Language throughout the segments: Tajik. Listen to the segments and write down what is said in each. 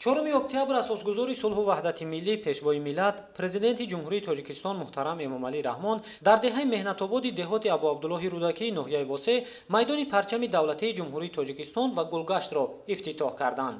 4 октябр асосгузори сулҳу ваҳдати миллӣ, пешвои миллат, президенти Ҷумҳурии Тоҷикистон муҳтарам Эмомалӣ Раҳмон дар деҳаи Меҳнатободи деҳоти Абуабдуллоҳи Рӯдакии ноҳияи Восеъ майдони парчами давлатии Ҷумҳурии Тоҷикистон ва гулгаштро ифтитоҳ карданд.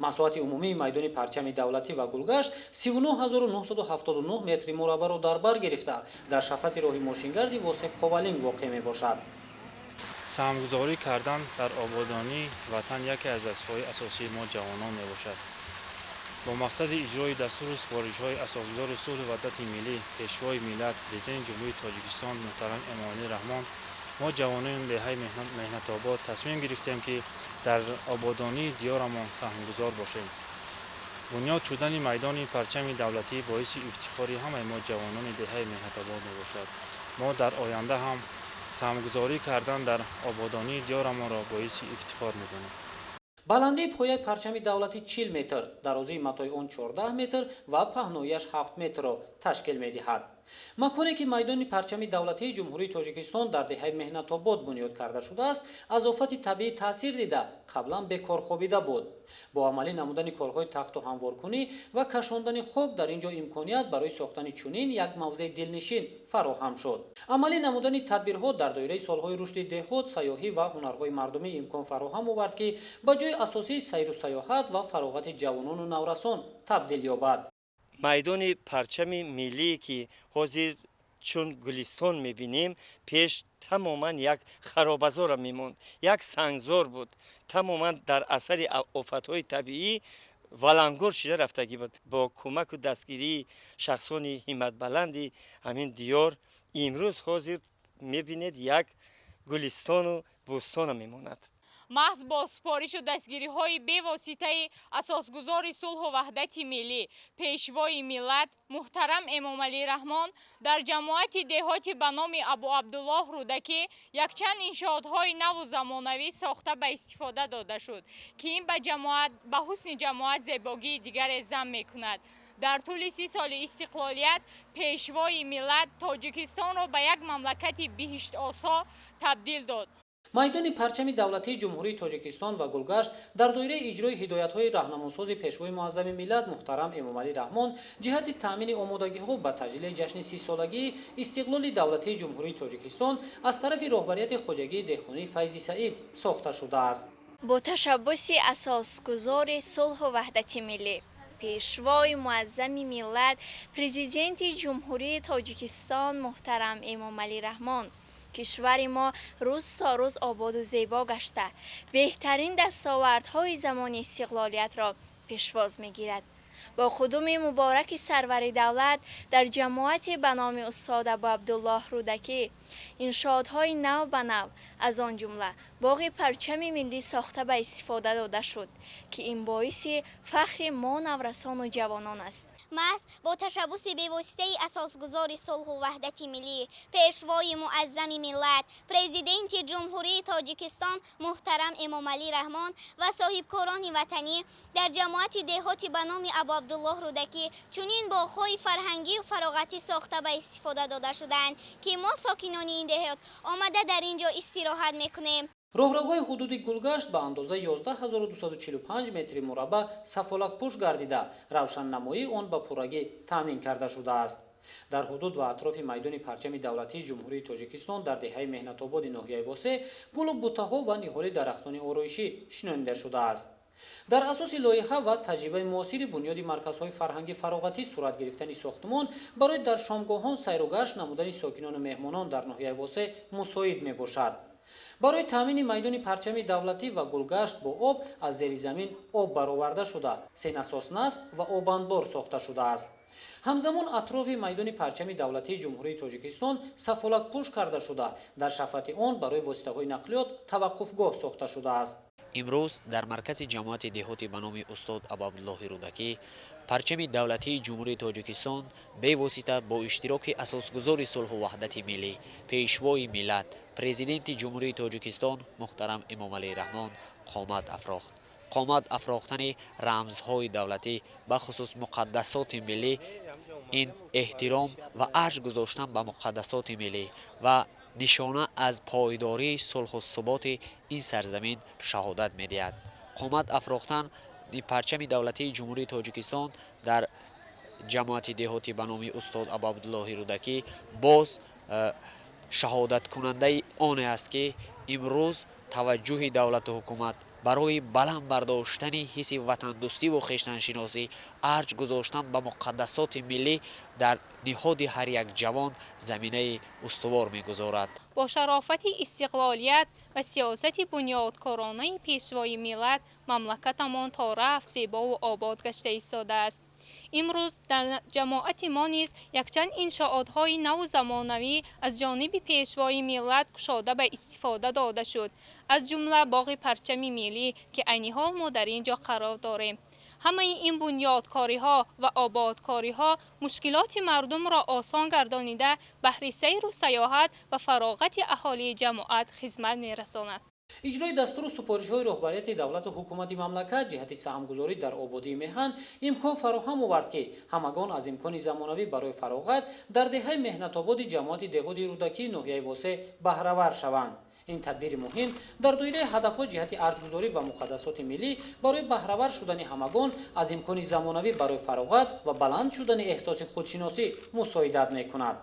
Масоҳати умумии майдони парчами давлатӣ ва гулгашт 39 979 метри мураббаъро дар бар гирифта, дар шафати роҳи мошингарди Восеъ Ховалинг воқеъ мебошад. Саҳмгузорӣ кардан дар ободонии ватан яке аз вазифаҳои асосии мо ҷавонон мебошад. Бо мақсади иҷрои дастуру супоришҳои Асосгузори сулҳу ваҳдати миллӣ, Пешвои миллат, Президенти Ҷумҳурии Тоҷикистон муҳтарам Эмомалӣ Раҳмон, мо ҷавонони деҳаи Меҳнатобод тасмим гирифтем, ки дар ободонии диёрамон саҳмгузор бошем. Бунёд шудани майдони парчами давлатӣ боиси ифтихори ҳамаи мо ҷавонони деҳаи Меҳнатобод мебошад. Мо дар оянда ҳам саҳмгузорӣ кардан дар ободонии диёрамонро боиси ифтихор медонем. Баландии пояи парчами давлатӣ 40 метр, дарозии матои он 14 метр ва паҳноияш 7 метрро ташкил медиҳад. Маконе, ки майдони парчами давлатии Ҷумҳурии Тоҷикистон дар деҳаи Меҳнатобод бунёд карда шудааст, аз офати табиӣ таъсир дида, қаблан бекор хобида буд. Бо амалӣ намудани корҳои тахту ҳамворкунӣ ва кашондани хок дар ин ҷо имконият барои сохтани чунин як мавзеи дилнишин фароҳам шуд. Амалӣ намудани тадбирҳо дар доираи солҳои рушди деҳот, сайёҳӣ ва ҳунарҳои мардумӣ имкон фароҳам овард, ки ба ҷои асосии сайру сайёҳат ва фароғати ҷавонону наврасон табдил ёбад. Майдони парчами миллие, ки ҳозир чун гулистон мебинем, пеш тамоман як харобазора мемонд, як сангзор буд, тамоман дар асари офатҳои табиӣ валангор шида рафтагӣ буд. Бо кӯмаку дастгирии шахсони ҳимматбаланди ҳамин диёр имрӯз ҳозир мебинед, як гулистону бӯстона мемонад. Маҳз бо супоришу дастгириҳои бевоситаи Асосгузори сулҳу ваҳдати миллӣ, Пешвои миллат муҳтарам Эмомалӣ Раҳмон дар ҷамоати деҳоти ба номи Абуабдуллоҳ Рӯдакӣ якчанд иншоотҳои наву замонавӣ сохта ба истифода дода шуд, ки ин ба ҷамоат, ба ҳусни ҷамоат зебогии дигаре зам мекунад. Дар тӯли 30 соли истиқлолият Пешвои миллат Тоҷикистонро ба як мамлакати биҳиштосо табдил дод. Майдони парчами давлатии Ҷумҳурии Тоҷикистон ва гулгашт дар доираи иҷрои ҳидоятҳои раҳнамосози Пешвои муаззами миллат муҳтарам Эмомалӣ Раҳмон ҷиҳати таъмини омодагиҳо ба таҷлили ҷашни 30-солагии истиқлоли давлатии Ҷумҳурии Тоҷикистон аз тарафи роҳбарияти хоҷагии деҳқонии Файзи Саид сохта шудааст. Бо ташаббуси Асосгузори сулҳу ваҳдати миллӣ, Пешвои муаззами миллат, Президенти Ҷумҳурии Тоҷикистон муҳтарам Эмомалӣ Раҳмон кишвари мо рӯз то рӯз ободу зебо гашта, беҳтарин дастовардҳои замони истиқлолиятро пешвоз мегирад. Бо қудуми мубораки сарвари давлат дар ҷамоате ба номи устод Абуабдуллоҳ Рӯдакӣ иншоотҳои нав ба нав, аз он ҷумла боғи парчами миллӣ сохта ба истифода дода шуд, ки ин боиси фахри мо наврасону ҷавонон аст. Маҳз бо ташаббуси бевоситаи Асосгузори сулҳу ваҳдати миллӣ, Пешвои муаззами миллат, Президенти Ҷумҳурии Тоҷикистон муҳтарам Эмомалӣ Раҳмон ва соҳибкорони ватанӣ дар ҷамоати деҳоти ба номи Абуабдуллоҳ Рӯдакӣ чунин боғҳои фарҳангию фароғатӣ сохта ба истифода дода шудаанд, ки мо, сокинони ин деҳот, омада дар ин ҷо истироҳат мекунем. Роҳравҳои ҳудуди гулгашт ба андозаи 11 245 метри мураббаъ сафолакпӯш гардида, равшаннамоии он ба пуррагӣ таъмин карда шудааст. Дар ҳудуд ва атрофи майдони парчами давлатии Ҷумҳурии Тоҷикистон дар деҳаи Меҳнатободи ноҳияи Восеъ гулу буттаҳо ва ниҳоли дарахтони ороишӣ шинонида шудааст. Дар асоси лоиҳа ва таҷрибаи муосири бунёди марказҳои фарҳангӣ фароғатӣ сурат гирифтани сохтмон барои дар шомгоҳон сайру гашт намудани сокинону меҳмонон дар ноҳияи Восеъ мусоид мебошад. Барои таъмини майдони парчами давлатӣ ва гулгашт бо об аз зери замин об бароварда шуда, се насос насб ва обанбор сохта шудааст. Ҳамзамон атрофи майдони парчами давлатии Ҷумҳурии Тоҷикистон сафолакпӯш карда шуда, дар шафати он барои воситаҳои нақлиёт таваққуфгоҳ сохта шудааст. Имрӯз дар маркази ҷамоати деҳоти ба номи устод Абуабдуллоҳи Рӯдакӣ парчами давлатии Ҷумҳурии Тоҷикистон бевосита бо иштироки Асосгузори сулҳу ваҳдати миллӣ, Пешвои миллат, Президенти Ҷумҳурии Тоҷикистон муҳтарам Эмомалӣ Раҳмон қомат афрохт. Қомат афрохтани рамзҳои давлатӣ, бахусус муқаддасоти миллӣ, ин эҳтиром ва арҷ гузоштан ба муқаддасоти миллӣ ва нишона аз пойдории сулҳу суботи ин сарзамин шаҳодат медиҳад. Қомат афрохтани парчами давлатии Ҷумҳурии Тоҷикистон дар ҷамоати деҳотӣ ба номи устод Абуабдуллоҳи Рӯдакӣ боз шаҳодаткунандаи оне аст, ки имрӯз таваҷҷӯҳи давлату ҳукумат Барои баланд бардоштани ҳисси ватандӯстиву хештаншиносӣ, арҷ гузоштан ба муқаддасоти миллӣ дар ниҳоди ҳар як ҷавон заминаи устувор мегузорад. Бо шарофати истиқлолият ва сиёсати бунёдкоронаи Пешвои миллат мамлакатамон то рафт зебову обод гашта истодааст. Имрӯз дар ҷамоати мо низ якчанд иншоотҳои наву замонавӣ аз ҷониби Пешвои миллат кушода ба истифода дода шуд, аз ҷумла боғи парчами миллӣ, ки айни ҳол мо дар ин ҷо қарор дорем. Ҳамаи ин бунёдкориҳо ва ободкориҳо мушкилоти мардумро осон гардонида, баҳри сайру саёҳат ва фароғати аҳолии ҷамоат хизмат мерасонад. Иҷрои дастуру супоришҳои роҳбарияти давлату ҳукумати мамлакат ҷиҳати саҳмгузорӣ дар ободии меҳан имкон фароҳам овард, ки ҳамагон аз имкони замонавӣ барои фароғат дар деҳаи Меҳнатободи ҷамоати деҳоти Рӯдакии ноҳияи Восеъ баҳравар шаванд. Ин тадбири муҳим дар доираи ҳадафҳо ҷиҳати арҷгузорӣ ба муқаддасоти миллӣ барои баҳравар шудани ҳамагон аз имкони замонавӣ барои фароғат ва баланд шудани эҳсоси худшиносӣ мусоидат мекунад.